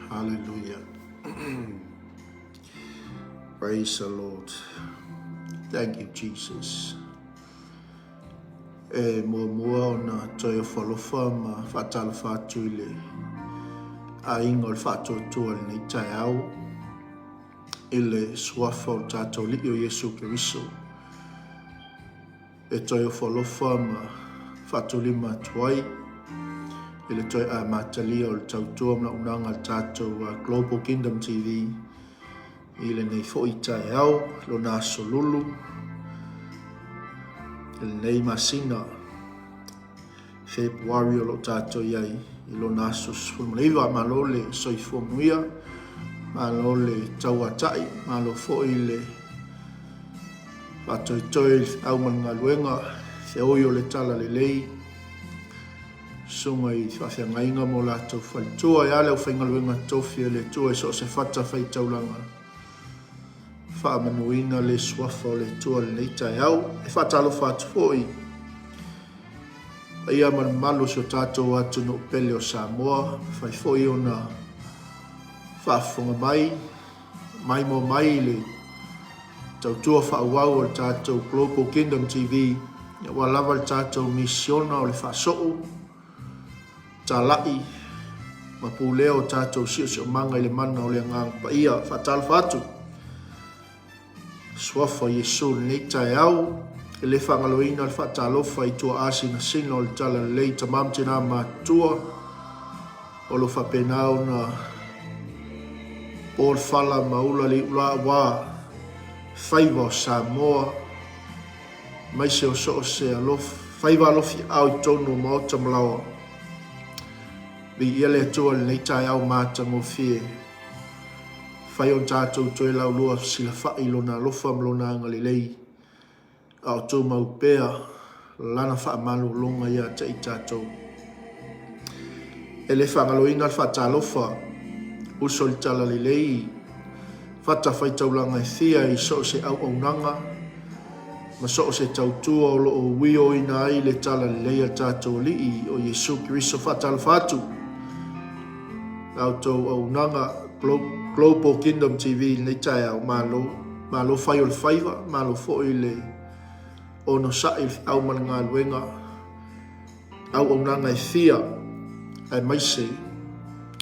Hallelujah. Praise the Lord. Thank you, Jesus. E muamua ona toe ofo alofa ma faatalofa atu i le aiga o le faatuatua i lenei taeao i le suafa o le tatou Alii o Iesu Keriso. E toe ofo alofa ma faatulima atu ai i le toe amatalia o le tautua ma auaunaga a le tatou Global Kingdom TV i lenei foi taeao, lona aso lulu, i lenei masina Fepuari o lo o tatou i ai i lona aso 19. Malo le soifua manuia, malo le tauatai, malo foi le faatoetoe i le feau ma le galuega, feoi o le talalelei, susuga i faafeagaiga ma o latou faletua, e a le aufaigaluega totofi a le Atua i so o se fatafaitaulaga, faamanuina le suafa o le Atua i lenei taeao. E faatalofa atu foi paia ma le mamalu o si o tatou atunuu pele o Samoa, mafai foi ona faafofoga mai, maimoa mai i le tautua faaauau a le tatou Global Kingdom TV, aua lava le tatou misiona o le faasoo, talai ma pulea o tatou siosiomaga i le mana o le Agaga Paia. Faatalofa atu! Suafa o Iesu i lenei taeao, e le faagaloina le faatalofa i tuaa sinasina o le Talalelei, tama ma tina matutua, o lo o faapena ona po le fala ma ula le iulā aua faiva o Samoa, aemaise o so o se faiva alofiaao i totonu o maota ma laoa. Viia le Atua i lenei taeao matagofie. Fai o tatou toe laulua fesilafai i Lona alofa ma Lona agalelei, a o tumau pea Lana faamalologa ia te i tatou. E le faagaloina le faatalofa, uso i le talalelei i fatafaitaulaga e fia i so o se auaunaga ma so o se tautua o lo o uioina ai le talalelei a le tatou Alii o Iesu Keriso. Faatalofa atu la outou auaunaga Global Kingdom TV i lenei taeao. Malo, malo fai o le faiva, malo foi le onosai i le feau ma le galuega, auaunaga e fia, aemaise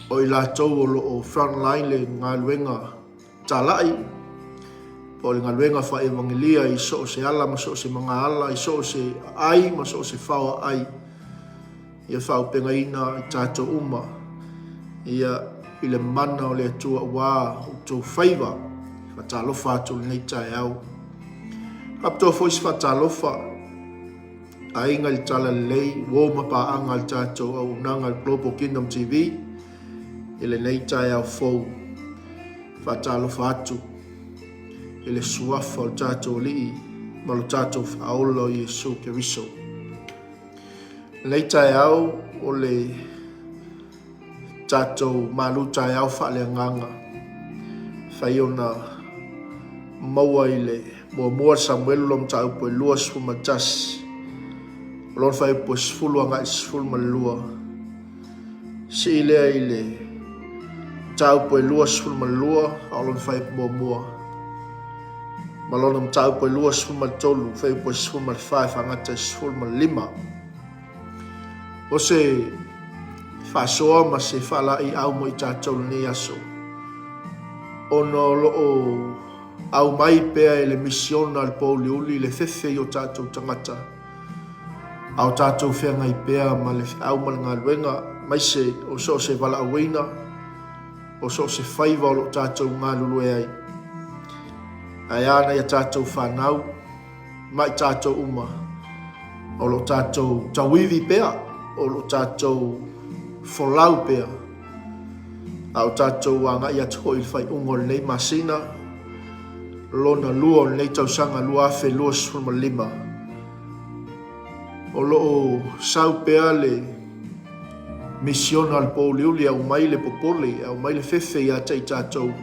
o i latou o lo o frontline le galuega talai, po o le galuega faa-evagelia i so o se ala ma so o se magaala, i so o se aai ma so o se fao aai. Ia faaaupegaina i tatou uma, ia, i le mana o le Atua aua outou faiva. Faatalofa atu i lenei taeao. Faapitoa foi se faatalofa aiga i le Talalelei, uo ma paaga a le tatou auaunaga le Global Kingdom TV i lenei taeao fou. Faatalofa atu i le suafa o le tatou Alii ma lo tatou Faaola o Iesu Keriso. Lenei taeao o le tatou malu taeao faaleagaga fai ona maua i le muamua Samuelu lo mataupu e 21 o lona fuaiupu e 10 agai i le 12. Sii lea i le mataupu e 22 a o lona fuaiupu muamua ma lona mataupu e 23, fuaiupu e 14 e faagata i 15. O se faasoa ma se faalaeiau mo i tatou lenei aso, ona o lo o aumai pea e le misiona a le pōuliuli le fefe i o tatou tagata, a o tatou feagai pea ma le feau ma le galuega, aemaise o so o se valaauina, o so o se faiva o lo o tatou galulue ai. Ae a nai a tatou fanau ma i tatou uma o lo o tatou tauivi pea, o lo o tatou folau pea, a o tatou agai atu foi i le faaiuga o lenei masina, lona lua o lenei tausaga 2025. O lo o sau pea le misiona a le pōuliuli e aumai le popole, e aumai le fefe ia te i tatou,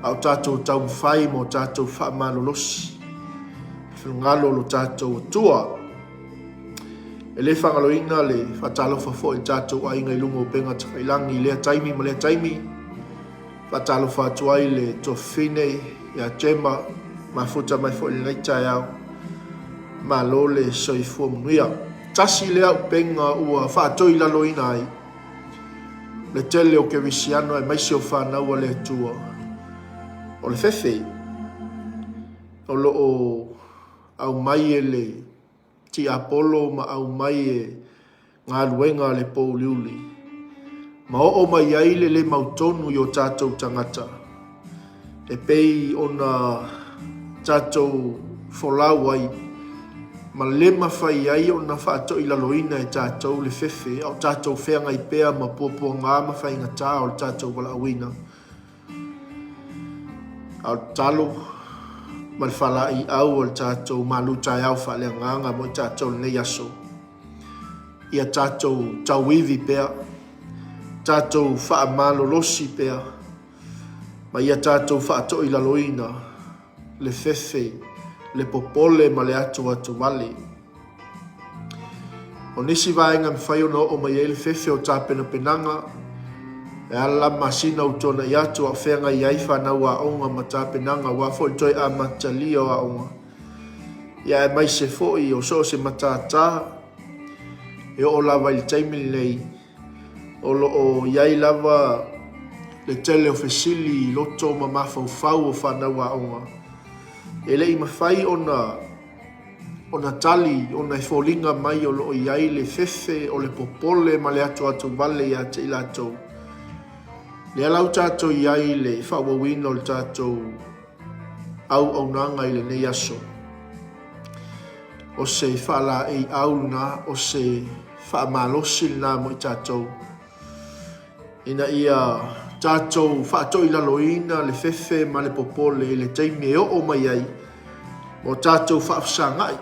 a o tatou taumafai ma o tatou faamalolosi i finagalo o lo tatou Atua. E le faagaloina le faatalofa foi i le tatou aiga i luga o upega tafailagi i lea taimi ma lea taimi. Faatalofa atu ai le Tuafafine ia Gemma, mafuta mai foi i lenei taeao. Malo le soifua manuia. Tasi lea upega ua faatoilaloina ai le tele o kerisiano aemaise o fanau a le Atua, o le fefe o lo o aumai e le tiapolo ma aumai e galuega a le pōuliuli, ma oo mai ai le le mautonu i o tatou tagata, e pei ona tatou folau ai ma le mafai ai ona faatoilaloina e tatou le fefe, a o tatou feagai pea ma puapuaga ma faigata o le tatou valaauina. A o le tatalo ma le faalaeiau o le tatou malu taeao faaleagaga mo i tatou i lenei aso, ia tatou tauivi pea, tatou faamalolosi pea, ma ia tatou faatoilaloina le fefe, le popole ma le atuatuvale. O nisi vaega e mafai ona oo mai ai le fefe o tapenapenaga, e ala la masina ua tuanai atu a o feagai ai fanau aoga ma tapenaga aua foi le toe amatalia o aoga, ia aemaise foi o so o se matata e oo lava i le taimi lenei, o lo o i ai lava le tele o fesili i loto ma mafaufau o fanau aoga e le i mafai ona ona tali ona e foliga mai o lo o i ai le fefe o le popole ma le atuatuvale ia te i latou. Lea la ua tatou i ai i le faaauauina o le tatou auaunaga i lenei aso. O se faalaeiau lena, o se faamalosi lena mo i tatou. Ina ia tatou faatoilaloina le fefe ma le popole i le taimi e oo mai ai mo tatou faafesagai.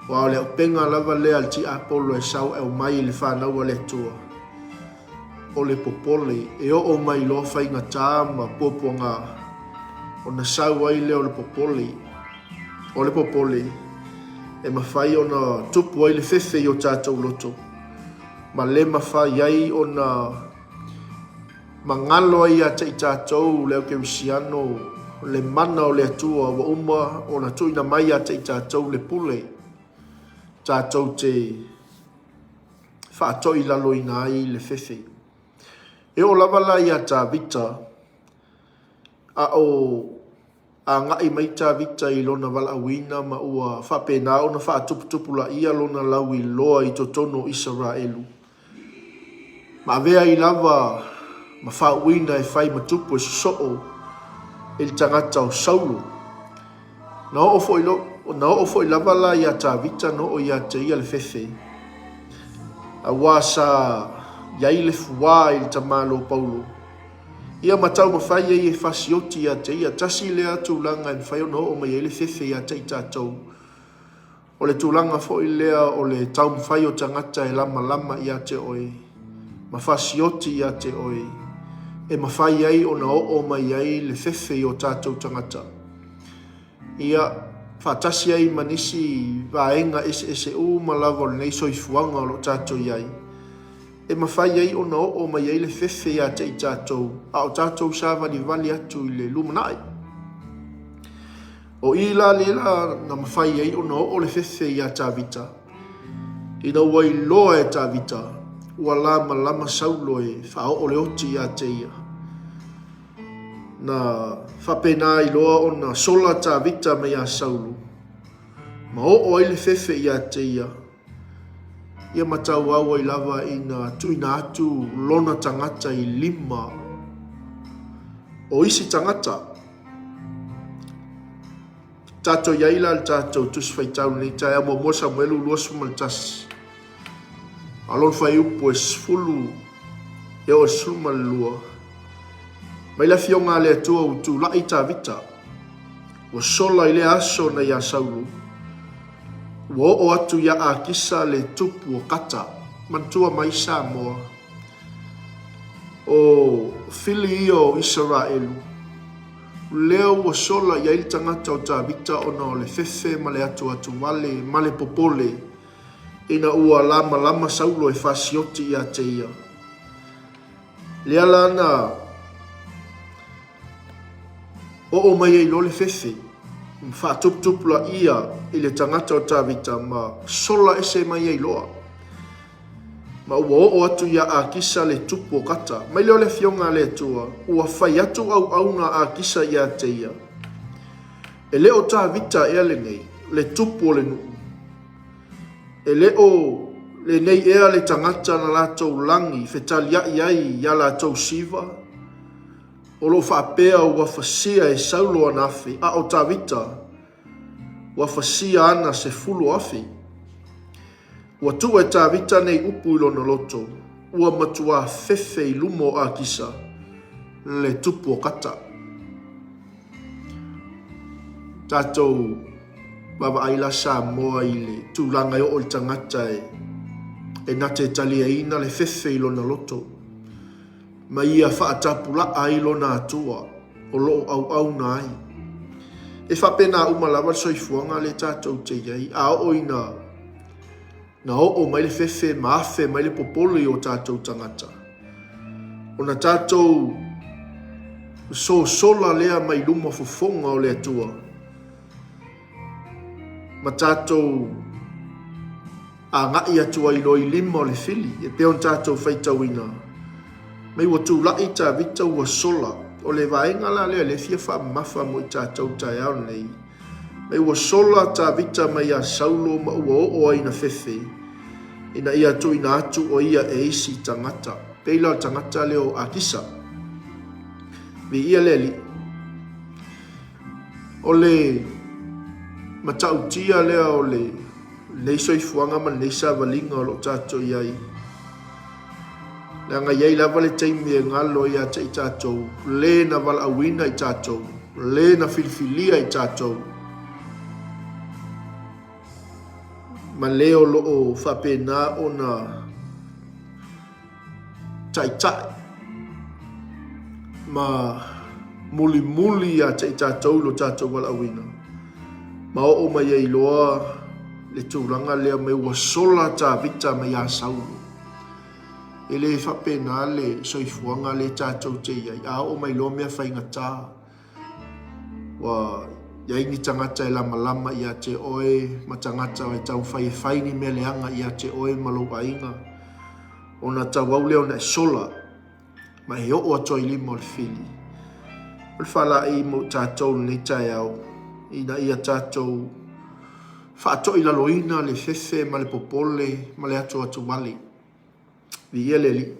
Aua o le auupega lava lea a le tiapolo e sau e aumai i le fanau a le Atua, o le popole e oo mai loa faigata ma puapuaga, ona sau ai lea o le popole. O le popole e mafai ona tupu ai le fefe i o tatou loto. ma le mafai ai ona magalo ai ia te i tatou le aukerisiano le mana o le Atua ua uma ona tuuina mai ia te i tatou le pule tatou te faatoilaloina ai le fefe. E oo lava la ia Tavita a o Agai mai Tavita i lona valaauina ma ua faapena ona faatuputupulaia lona lauiloa i totonu o Isaraelu, ma avea ai lava ma faauuina e fai ma tupu e sosoo i le tagata o Saulo. Na oo foi, na oo foi lava la ia Tavita na oo ia te ia le fefe, auā sa i ai le fuā i le tamālo Paulo. Ia ma taumafai ai e fasioti ia te ia. Tasi lea tulaga e mafai ona oo mai ai le fefe ia te i tatou, o le tulaga foi lea o le taumafai o tagata e lamalama ia te oe ma fasioti ia te oe, e mafai ai ona oo mai ai le fefe i o tatou tagata. Ia, faatasi ai ma nisi vaega eseese uma lava o lenei soifuaga o lo o tatou i ai. E mafai ai ona oo mai ai le fefe ia te i tatou, a o tatou savalivali atu i le lumanai. O i la lea la na mafai ai ona oo le fefe ia Tavita, ina ua iloa e Tavita ua lamalama Saulo e faaoo le oti ia te ia. Na faapena ai loa ona sola Tavita mai ia Saulo, ma oo ai le fefe ia te ia, Ia ma tauau ai lava ina tuuina atu lona tagata i lima o isi tagata. Tatou i ai la le tatou tusi faitau lenei taeao muamua Samuelu 21. A lona fuaiupu e 10 e oo i le 12. Mai le afioga a le Atua ua tulai Tavita, ua sola i lea aso na iā Saulo. Ua oo atu ia Akisa le tupu o Kata, manatua mai Samoa, o Fili ia o Isaraelu, lea ua sola i ai le tagata o Tavita ona o le fefe ma le atuatuvale ma le popole. Ina ua lamalama Saulo e fasioti ia te ia. Lea la na oo mai ai loa le fefe, ma faatuputupulaia i le tagata o Tavita ma sola ese mai ai loa. Ma ua oo atu ia Akisa le tupu o Kata. Mai lea o le afioga a le Atua, ua fai atu auauna a Akisa ia te ia, E le o Tavita ea lenei, le tupu o le nuu? E le o lenei ea le tagata na latou lagi fetaliai ai iā latou siva? O lo o faapea ua fasia e Saulo ana afe, a o Tavita, ua fasia ana 10,000. Ua tuu e Tavita nei upu i lona loto, ua matuā fefe i luma o Akisa, le tupu o Kata. Tatou vaavaai la Samoa i le tulaga e oo i le tagata e na te taliaina le fefe i lona loto ma ia faatapulaa ai lona Atua o lo o auauna ai. E faapena uma lava le soifuaga lea tatou te i ai, a oo ina na oo mai le fefe ma afe mai le popole i o tatou tagata, ona tatou sosola lea mai luma fofoga o le Atua ma tatou agai atu ai loa i lima o le fili, e pei ona tatou faitauina mai ua tulai Tavita ua sola. O le vaega la lea lea e fia faamamafa mo i tatou taeao nei. Mai ua sola Tavita mai iā Saulo ma ua oo ai ina fefe, ina ia tuuina atu o ia e isi tagata. Pei la o le tagata lea o Akisa. Viia le Alii. O le matautia lea o lenei soifuaga ma lenei savaliga o lo o tatou i ai, leaga e i ai lava le taimi e galo ia te i tatou, le na valaauina i tatou, le na filifilia i tatou, ma le o lo o faapena ona taitai ma mulimuli ia te i tatou i lo tatou valaauina, ma oo mai ai loa le tulaga lea mai ua sola Tavita mai ia Saulo. E le faapena le soifuaga lea tatou te i ai, a oo mai loa mea faigata, ua i ai ni tagata e lamalama ia te oe ma tagata e taumafai e fai ni mea leaga ia te oe ma lou aiga, ona tauau lea ona e sola ma e oo atu ai i lima o le fili. O le faalaei mo tatou i lenei taeao, ina ia tatou faatoilaloina le fefe ma le popole ma le atuatuvale. Viia le Alii.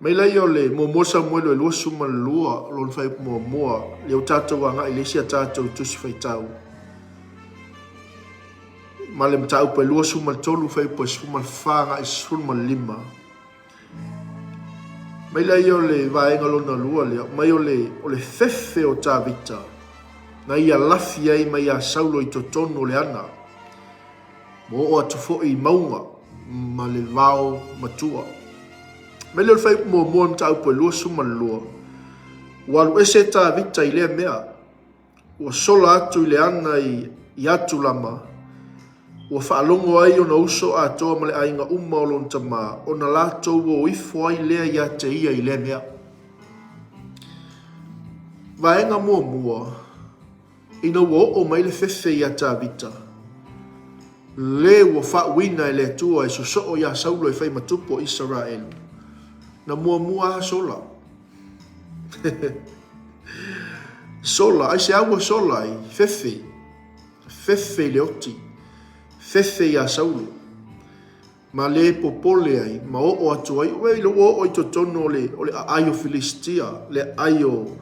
Mai laia o le muamua Samuelu e 22, lona fuaiupu muamua, lea ua tatou agai i le isi a tatou tusi faitau. Ma le mataupu e 23, fuaiupu e 14 agai 15. Mai laia o le vaega lona lua lea, mai o le, o le fefe o Tavita, na ia lafi ai mai ia Saulo i totonu o le ana. Ua oo atu foi i mauga ma le vao matua. Mai lea o le fuaiupu muamua o le mataupu e 22, ua alu ese Tavita i lea mea, ua sola atu i le ana i Atulama, ua faalogo ai ona uso atoa ma le aiga uma o lona tama, ona latou o ifo ai lea ia te ia i lea mea. Vaega muamua. Ina ua oo mai le fefe iā Tavita, le ua faauuina e le Atua e sosoo iā Saulo e fai ma tupu o Isaraelu, na muamua a Sola. Sola, aisea ua sola ai? Fefe. Fefe i le oti. Fefe iā Saulo. Ma le popole ai, ma oo atu ai, ua ua oo i totonu o le, o le aai o Filistia, le aai o,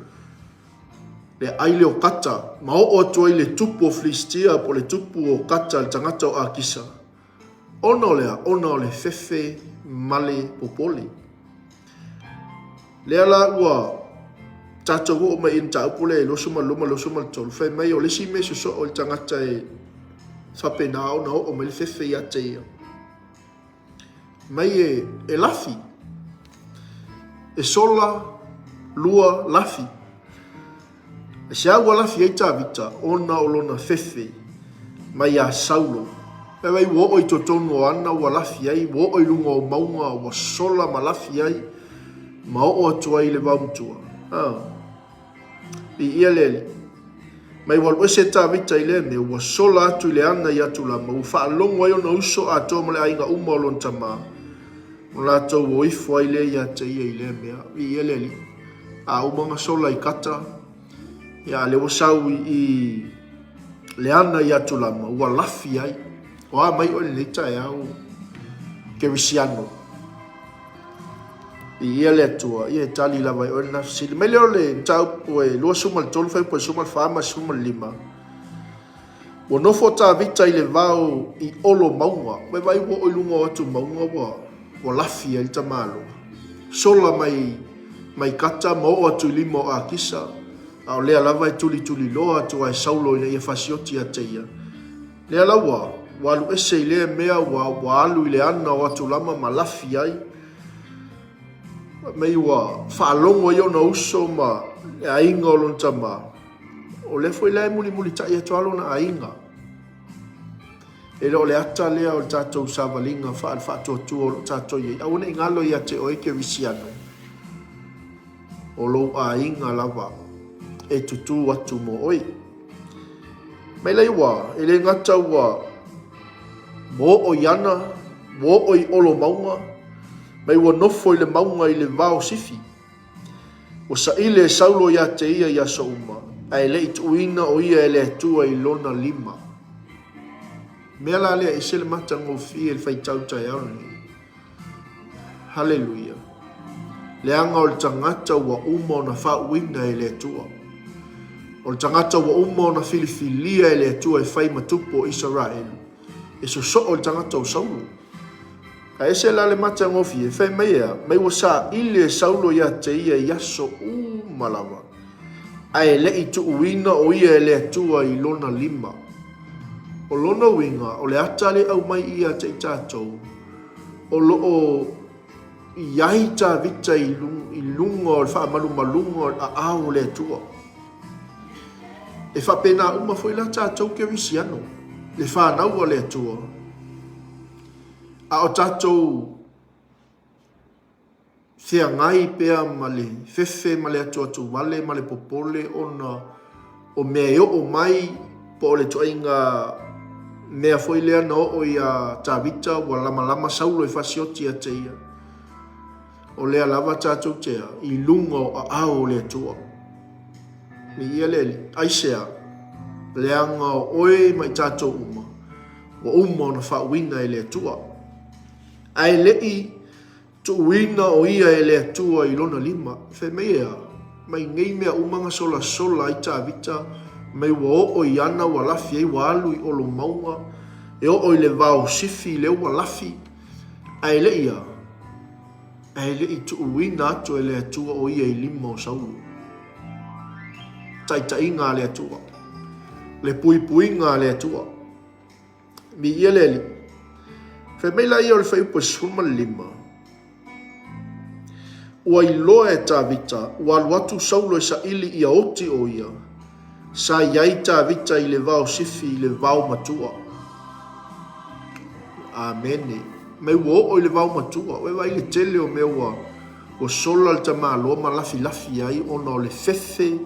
le aai lea o Kata, ma oo atu ai le tupu o Filistia, po o le tupu o Kata, le tagata o Akisa. Ona o le a? Ona o le fefe ma le popole. Lea la ua tatou oo mai i le mataupu lea i 22 ma le 23, fai mai o le isi mea e sosoo i le tagata e faapena ona oo mai le fefe ia te ia, mai e, e lafi, e sola lua lafi. Aisea ua lafi ai Tavita? Ona o lona fefe mai iā Saulo. Vaivai ua oo i totonu o ana ua lafi ai, ua oo i luga o mauga ua sola ma lafi ai, ma oo atu ai i le vaomatua. A. Viia le Alii. Mai ua alu ese Tavita i lea mea, ua sola atu i le ana i Atulama, ua faalogo ai ona uso atoa ma le aiga uma o lona tama, ona latou o ifo ai lea ia te ia i lea mea. Viia le Alii. A uma ona sola i Kata, ia a lea ua sau i le ana i Atulama, ua lafi ai. O a mai oe i lenei taeao, Kerisiano? Viia le Atua, ia e tali lava e oe lena fesili. Mai lea o le mataupu e 23, fuaiupu e 14 ma 15. Ua nofo Tavita i le vao i olo mauga. Ua vaai ua oo i luga o atu mauga ua, ua lafi ai le tamaloa. Sola mai, mai Kata ma oo atu i lima o Akisa, a o lea lava e tulituliloa atu ai Saulo ina ia fasioti ia te ia. Lea la ua, ua alu ese i lea mea ua, ua alu i le ana o Atulama ma lafi ai. Fai mai ua faalogo ai ona uso ma le aiga o lona tama. O lea foi la e mulimulitai atu lava lona aiga. E le o le ata lea o le tatou savaliga faale-faatuatua o lo o tatou i ai. Aua ne i galo ia te oe Kerisiano, o lou aiga lava e tutū atu mo oe. Mai lai ua, e le gata ua oo i ana, ua oo i olo mauga, mai ua nofo i le mauga i le vao sifi. Ua saili e Saulo ia te ia i aso uma, ae le i tuuina o ia e le Atua i lona lima. Mea la lea, ese le matagofie i le faitau taeao lenei. Haleluia! Leaga o le tagata ua uma ona faauuina e le Atua. O le tagata ua uma ona filifilia e le Atua e fai ma tupu o Isaraelu, e sosoo i le tagata o Saulo. A ese la le matagofie, fai mai ea, mai ua saili e Saulo ia te ia i aso uma lava, ae le i tuuina o ia e le Atua i lona lima. O lona uiga, o le ata lea e aumai ia te i tatou, o lo o i ai Tavita i luga o le faamalumaluga o le aao o le Atua. E faapena uma foi la tatou kerisiano, le fanau a le Atua, a o tatou feagai pea ma le fefe ma le atuatuvale ma le popole ona o mea e oo mai po o le ituaiga mea foi lea na oo iā Tavita ua lamalama Saulo e fasioti ia te ia. O lea lava tatou te a i luga o aao o le Atua. Viia le Alii. Aisea? Leaga o oe ma i tatou uma, ua uma ona faauuina e le Atua. Ae le i Tuuina o ia e le Atua i lona lima. Fai mai e a? Mai nei mea uma na solasola ai Tavita, mai ua oo i ana ua lafi ai, ua alu i olo mauga, e oo i le vao sifi lea ua lafi, ae le i a? Ae le i tuuina atu e le Atua o ia i lima o Saulo. Taitaiga a le Atua. Le puipuiga a le Atua. Viia le Alii. Fai mai laia o le fuaiupu e 15, Ua iloa e Tavita, ua alu atu Saulo e saili ia oti o ia. Sa i ai Tavita i le vao sifi i le vao matua. Amene. Mai ua oo i le vao matua. Ua vaai le tele o mea ua, ua sola le tamaloa ma lafilafi ai ona o le fefe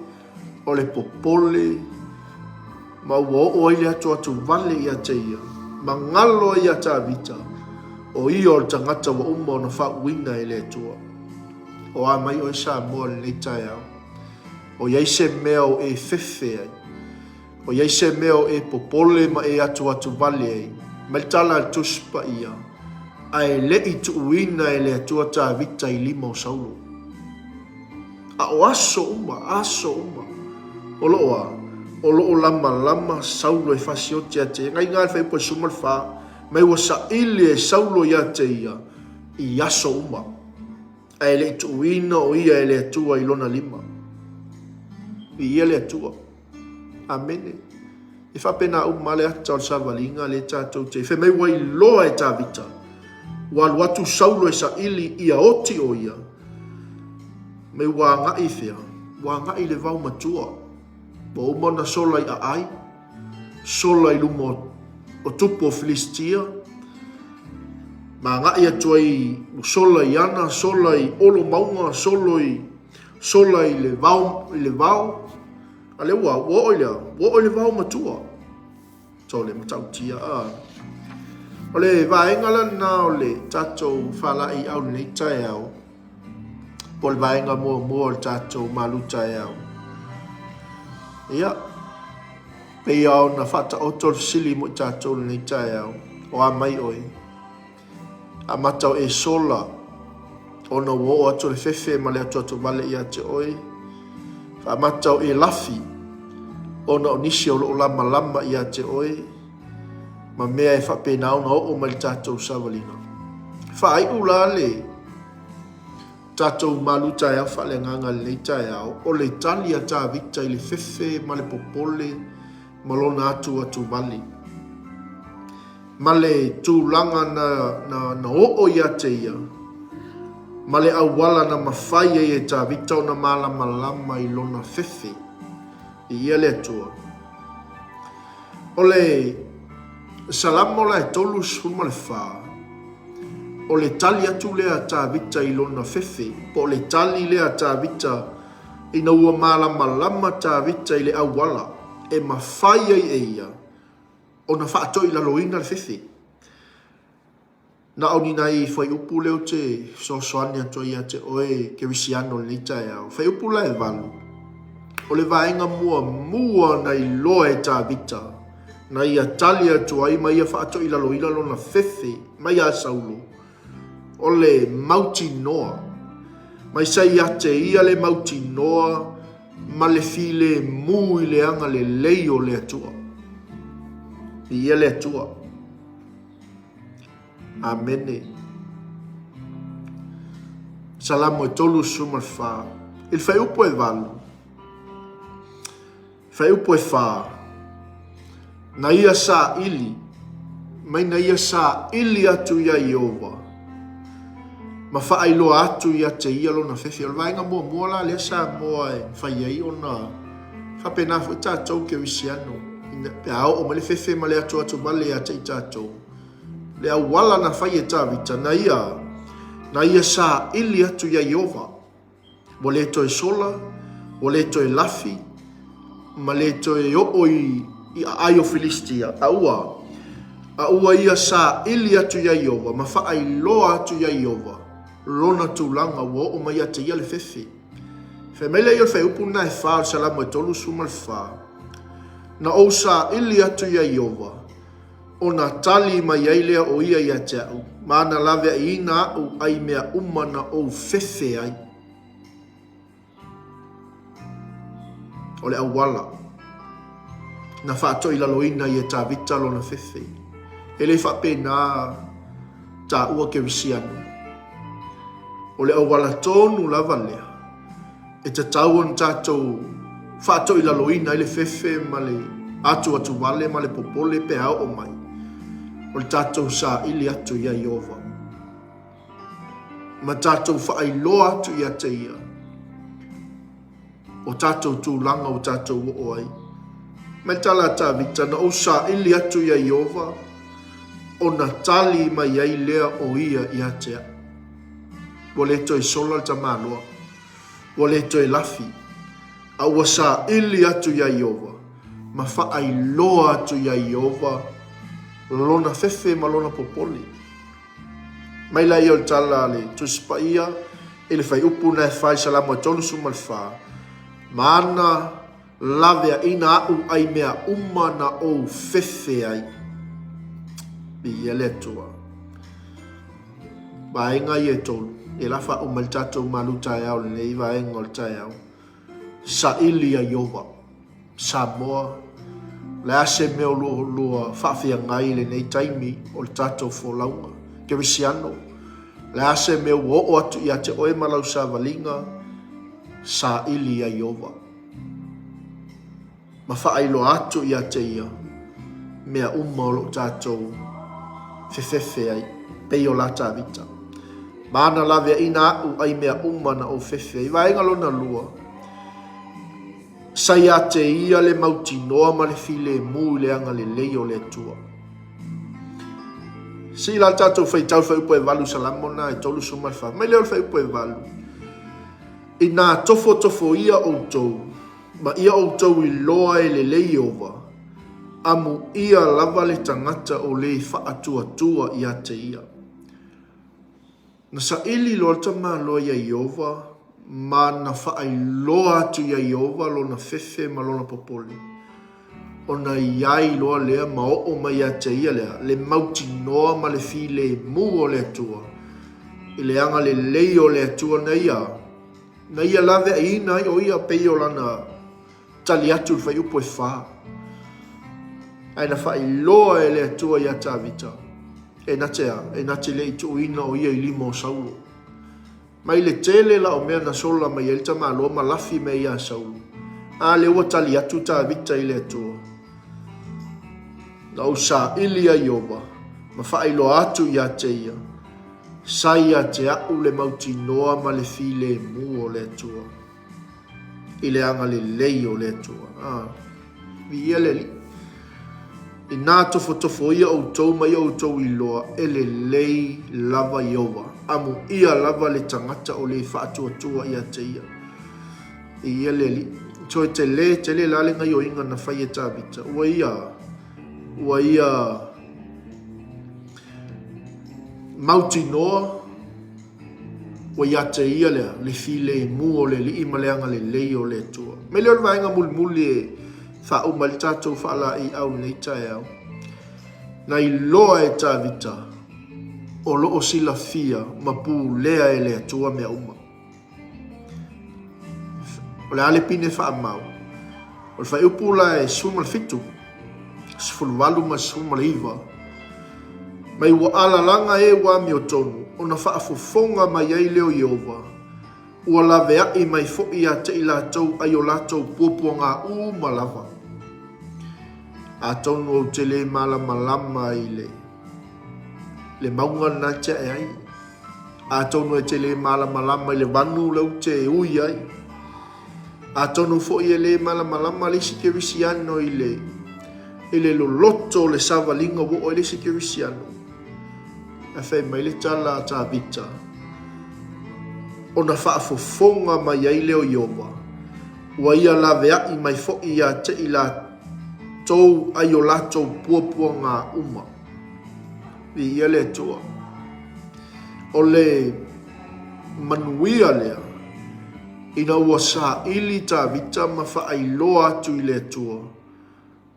o le popole, ma ua oo ai le atuatu vale ia te ia, ma galo ai ia Tavita, o ia o le tagata ua uma ona faauuina e le Atua. O a mai oe Samoa i lenei taeao? O i ai se mea o e fefe ai? O i ai se mea o e popole ma e atuatu vale ai? Mai le tala a le Tusi Paia, Ae le i tuuina e le Atua Tavita i lima o Saulo. A o aso uma, aso uma, o lo o a? O lo o lamalama Saulo e fasioti ia te ia. Ngai ngā le whaiupu e suma le wha, mai ua saili e Saulo ia te ia i aso uma. Ae le i tuuina o ia e le Atua i lona lima. I ia le Atua. Amene. E faapena uma le ata o le savaliga lea tatou te fai mai ua iloa e Tavita ua alu atu Saulo e saili ia oti o ia mai ua agai i fea? Ua agai i le vao matua. Ua uma ona sola i aai, sola i luma o o tupu o Filistia, ma agai atu ai ua sola i ana, sola i olo mauga, solo i, sola i le vao, i le vao, a lea ua, ua oo i le a? Ua oo i le vao matua. So le matautia a. O le vaega lena o le tatou faalaeiau i lenei taeao, po o le vaega muamua o le tatou malu taeao. Ia, pei lava ona faataoto le fesili mo i tatou i lenei taeao, o a mai oe? Amata o e sola, ona ua oo atu le fefe ma le atuatuvale ia te oe. Faamata o e lafi, ona o nisi o lo o lamalama ia te oe, ma mea e faapena ona oo mai le tatou savaliga. Faaiu la le tatou malu taeao faaleagaga i lenei taeao, o le tali a Tavita i le fefe ma le popole ma lona atuatuvale. Ma le tulaga na, na, na oo ia te ia, ma le auala na mafai ai e Tavita ona malamalama i lona fefe i ia le Atua. O le Salamo la e 34, o le tali atu lea a Tavita i lona fefe, po o le tali lea a Tavita ina ua malamalama Tavita i le auala e mafai ai e ia ona faatoilaloina le fefe. Na o ni nai fuaiupu lea ou te fesoasoani atu ai ia te oe Kerisiano i lenei taeao. Fuaiupu la e valu, o le vaega muamua na iloa e Tavita na ia tali atu ai ma ia faatoilaloina lona fefe mai ia Saulo, o le mautinoa. Mai sa ia te ia le mautinoa ma le filemu i le agalelei o le Atua. Viia le Atua. Amene. Salamo e 34. I le fuaiupu e 8, fuaiupu e 4, na ia saili, mai na ia saili atu iā Ieova, ma faailoa atu ia te ia lona fefe. O le vaega muamua la lea Samoa e mafai ai ona faapena foi tatou kerisiano, pe a oo mai le fefe ma le atuatuvale ia te i tatou, le auala na fai e Tavita, na ia, na ia saili atu iā Ieova. Ua le toe sola, ua le toe lafi, ma le toe oo i, i aai o Filistia, a ua, a ua ia saili atu iā Ieova ma faailoa atu iā Ieova lona tulaga ua oo mai ia te ia le fefe. Fai mai lea o le fuaiupu lena e fa o le Salamo e 34, Na ou saili atu iā Ieova, ona tali mai ai lea o ia ia te au, ma ana laveaiina aʻu ai mea uma na ou fefe ai. O le auala na faatoilaloina ai e Tavita lona fefe, e le faapena taua Kerisiano. O le auala tonu lava lea e tatau ona tatou faatoilaloina ai le fefe ma le atuatuvale ma le popole pe a oo mai, o le tatou saili atu iā Ieova ma tatou faailoa atu ia te Ia o tatou tulaga ua tatou oo ai. Mai le tala a Tavita, na ou saili atu iā Ieova, ona tali mai ai lea o Ia ia te au. Ua le toe sola le tamaloa, ua le toe lafi, a ua saili atu iā Ieova, ma faailoa atu iā Ieova lona fefe ma lona popole. Mai laia o le tala a le Tusi Paia i le fuaiupu na e fai Salamo e 34, Ma ana laveaiina aʻu ai mea uma na ou fefe ai. Viia le Atua. Vaega ia e tolu, e la faauma mai le tatou malu taeao lenei vaega o le taeao. Saili ia Ieova. Samoa, o le a se mea o lo lua faafeagai i lenei taimi o le tatou folauga? Kerisiano, o le a se mea ua oo atu ia te oe ma lau savaliga? Saili ia Ieova. Ma faailoa atu ia te ia mea uma o lo o tatou fefefe ai, pei o la Tavita. Ma ana laveaiina aʻu ai mea uma na ou fefe ai. Vaega lona lua, sa ia te ia le mautinoa ma le filemu i le agalelei o le Atua. Sii la le tatou faitau fuaiupu e 8 Salamo na e 34. Mai lea o le fuaiupu e 8. Inā tofotofoia ʻoutou, ma ia ʻoutou iloa e lelei Ieova, amuia lava le tagata o le faatuatua iā te ia. Na saili loa le tamaloa iā Ieova, ma na faailoa atu iā Ieova lona fefe ma lona popole. Ona i ai loa lea ma oo mai ia te ia lea le mautinoa ma le filemu o le Atua, i le agalelei o le Atua na ia, na ia laveaiina ai o ia pei o lana tali atu i le fuaiupu e fa. Ae na faailoa e le Atua iā Tavita, e na te a, e na te le i tuuina o ia i lima o Saulo. Mai le tele la o mea na sola mai ai le tamaloa ma lafi mai ai iā Saulo. A lea ua tali atu Tavita i le Atua. Na ou saili ia Ieova, ma faailoa atu ia te ia, sa ia te aʻu le mautinoa ma le filemu o le Atua. I le agalelei o le Atua. A, viia le Alii. Inā tofotofoia ʻoutou ma ia ʻoutou iloa, e lelei lava Ieova, amuia lava le tagata o le faatuatua ia te ia. Viia le Alii. Toe tele tele la le gaioiga na fai e Tavita. Ua ia, ua ia mautinoa, Ua ia te ia lea, le filemu o le Alii ma le agalelei o le Atua. Mai lea o le vaega mulimuli e faauma ai le tatou faalaeiau i lenei taeao. Na iloa e Tavita o lo o silafia ma pulea e le Atua mea uma. O le a le pine faamau? O le fuaiupu la e 17, 18 ma le 19, mai ua alalaga e ua amiotonu, ona faafofoga mai ai lea o Ieova, ua laveai mai foi ia te i latou ai o latou puapuaga uma lava. Atonu ou te le malamalama i le, le mauga lena e te ae ai. Atonu e te le malamalama i le vanu lea ou te ui ai. Atonu foi e le malamalama le isi kerisiano i le, i le loloto o le savaliga ua oo ai le isi kerisiano. Ae fai mai le tala a Tavita, ona faafofoga mai ai lea o Ieova, ua ia laveai mai foi ia te i latou ai o latou puapuaga uma. Viia le Atua. O le manuia lea, ina ua saili Tavita ma faailoa atu i le Atua,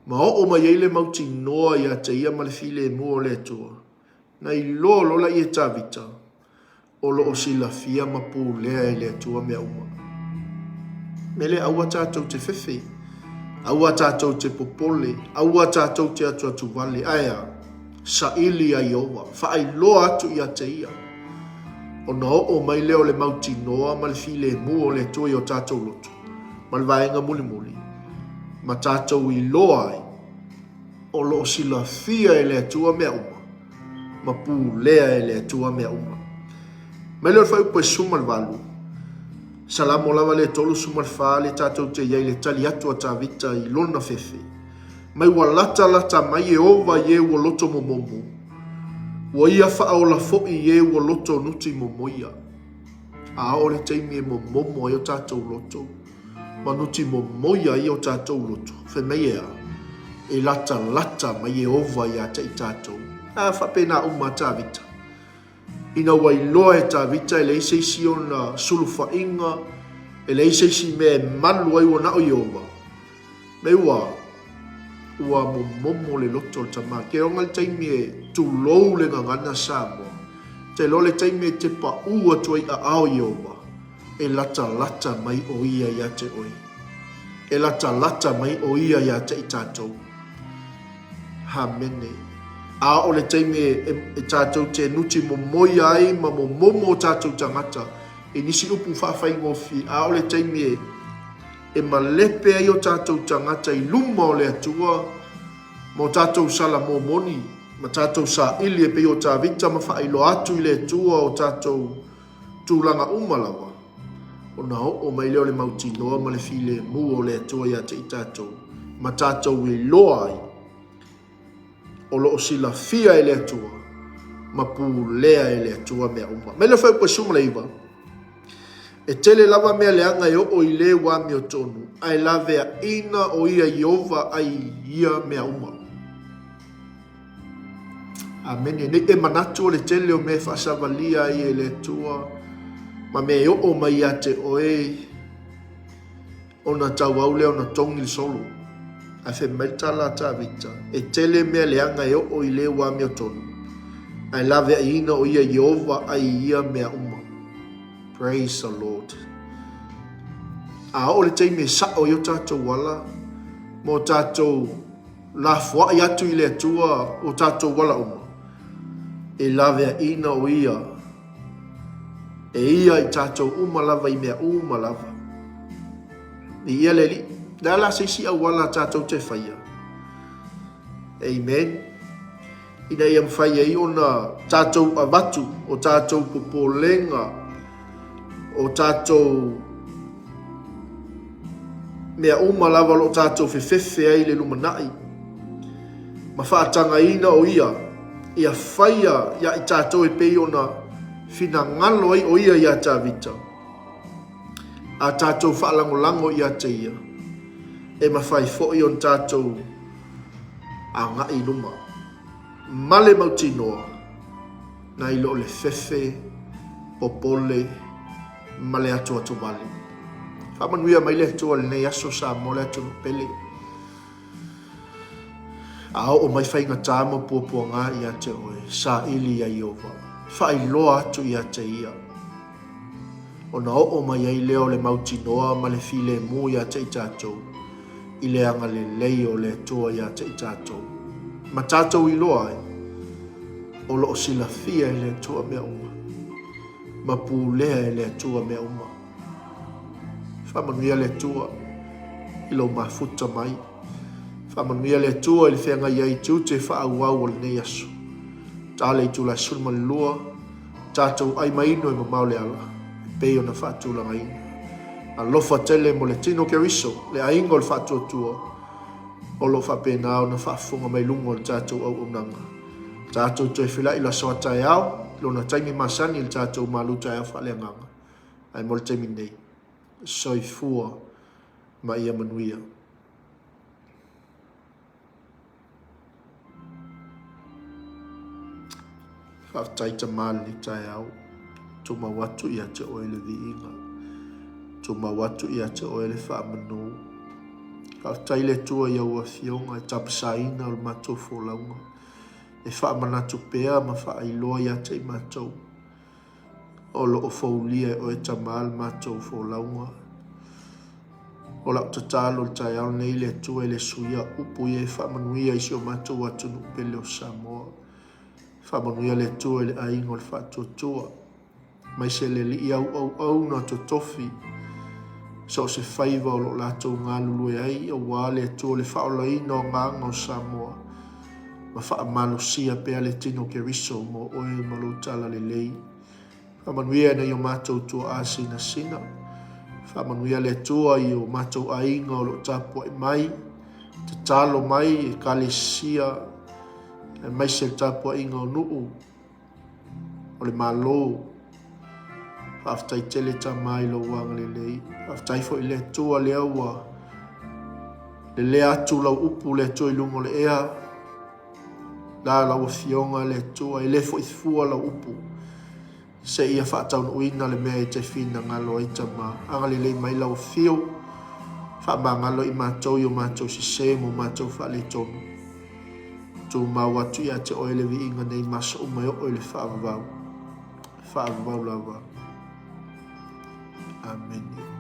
ma oo mai ai le mautinoa ia te ia ma le filemu o le Atua, na iloa loa laia e Tavita, o lo o silafia ma pulea e le Atua mea uma. Mele aua tatou te fefe, aua tatou te popole, aua tatou te atuatuvale, ae a? Saili ia Ieova, faailoa atu ia te ia, ona oo mai lea o le mautinoa ma le filemu o le Atua i o tatou loto, ma le vaega mulimuli, ma tatou iloa ai, o lo o silafia e le Atua mea uma, ma pulea e le Atua mea uma. Mai lea o le fuaiupu e 18, Salamo lava lea 34 lea tatou te i ai i le tali atu a Tavita i lona fefe. Mai ua latalata mai Ieova i e ua loto momomo, ua ia faaola foi i e ua loto nuti momoia. A oo le taimi e momomo ai o tatou loto, ma nuti momoia ai o tatou loto, fai mai e a? E latalata mai Ieova ia te i tatou. A faapena uma a Tavita. Ina ua iloa e Tavita e leai se isi ona sulufaiga, e leai se isi mea e malu ai ua na o Ieova, me ua, ua momomo le loto o le tama. Ke oga le taimi e tulou le gagana Samoa, te iloa le taimi e te paʻū atu ai i aao Ieova, e latalata mai ʻo ia iā te ʻoe. E latalata mai ʻo ia iā te i tatou. Hāmene. A o le taimi e, e tātou te nuti momoia ai ma momomo o tātou tangata i nisi upu faafaigofie, a o le taimi e, e malepe ai o tātou tangata i luma o le Atua ma o tātou sala mōmoni, ma tātou saili e pei o Tavita ma faailoa atu i le Atua o tātou tulaga uma lava, ona oo mai lea o le mautinoa ma le filemu o le Atua ia te i tatou, ma tatou iloa ai, o lo o silafia e le Atua Ma pulea e le Atua mea uma. Mai le fuaiupu 19, E tele lava mea leaga e oo i le ua amiotonu, ae laveaina o ia Ieova ai ia mea uma. Amene. Nei e manatu o le tele o mea e faasavalia ai e le Atua ma mea e oo mai ia te oe, ona tauau lea ona togi le solo. Ae fai mai le tala a Tavita, E tele mea leaga e oo i le ua amiotonu, ae laveaiina o ia Ieova ai i ia mea uma. Praise the Lord. A oo le taimi e sao ai o tatou ala, ma o tatou lafoai atu i le Atua o tatou ala uma, e laveaiina o ia e ia i tatou uma lava i mea uma lava. Viia le Alii. O le a la se isi auala tatou te faia? Amen. Ina ia mafai ai ona tatou avatu o tatou popolega, o tatou mea uma lava o lo o tatou fefefe ai i le lumanai, ma faatagaina o ia, ia faia ia i tatou e pei ona finagalo ai o ia iā Tavita, a tatou faalagolago ia te ia, e mafai foi ona tatou agai i luma ma le mautinoa nai lo le fefe, popole ma le atoatovale. Faamanuia mai le Atua i lenei aso Samoa le atunuu pele. A oo mai faigata ma puapuaga ia te oe, saili iā Ieova, faailoa atu ia te ia, ona oo mai ai lea o le mautinoa ma le filemu ia te i tatou, i le agalelei o le Atua ia te i tatou, ma tatou iloa ai, o lo o silafia e le Atua mea uma, ma pulea e le Atua mea uma. Faamanuia le Atua i lou mafuta mai. Faamanuia le Atua i le feagai ai i tiute faaauau o lenei aso. Ta le itula e 12, tatou ai ma inu e mamao le ala, e pei ona faatulagaina. Alofa tele mo le tino Keriso, le aiga o le faatuatua, o lo o faapena ona faafofoga mai luga o le tatou auaunaga. Tatou toe feiloai i le aso a taeao, i lona taimi masani i le tatou malu taeao faaleagaga. Ae mo le taimi nei, soifua ma ia manuia. Faafetai Tama i lenei taeao. Tumau atu ia te oe le viiga. Tumau atu ia te oe le faamanu. Faafetai le Atua i au afioga e tapasaina o le matou folauga. E faamanatu pea ma faailoa ia te i matou. O lo o foulia e oe Tama le matou folauga. O lau tatalo i le taeao lenei le Atua e le suia upu ia e faamanuia i si o matou atunuu pele o Samoa. Faamanuia le Atua i le aiga o le Faatuatua, aemaise le alii auauauna totofi, so o se faiva o lo o latou galulue ai aua le Atua le faaolaina o agaga o Samoa. Ma faamalosia pea le tino Keriso mo oe ma lou talalelei. Faamanuia i nai o matou tuaa sinasina. Faamanuia le Atua i o matou aiga o lo o tapuai mai, tatalo mai, ekalesia, aemaise le tapuaiga o nuu o le Malo. Faafetai tele Tama i lou agalelei. Faafetai foi i le Atua lea ua lelea atu lau upu le Atua i luga o le ea. La lau Afioga le Atua, e le foi fua lau upu. Seia faataunuuina le mea e te finagalo ai Tama. Agalelei mai lau Afio, faamagalo i matou i o matou sese ma o matou faaletonu. Tumau atu ia te oe le viiga nei ma aso uma e oo i le faavavau. Faavavau lava. Amene.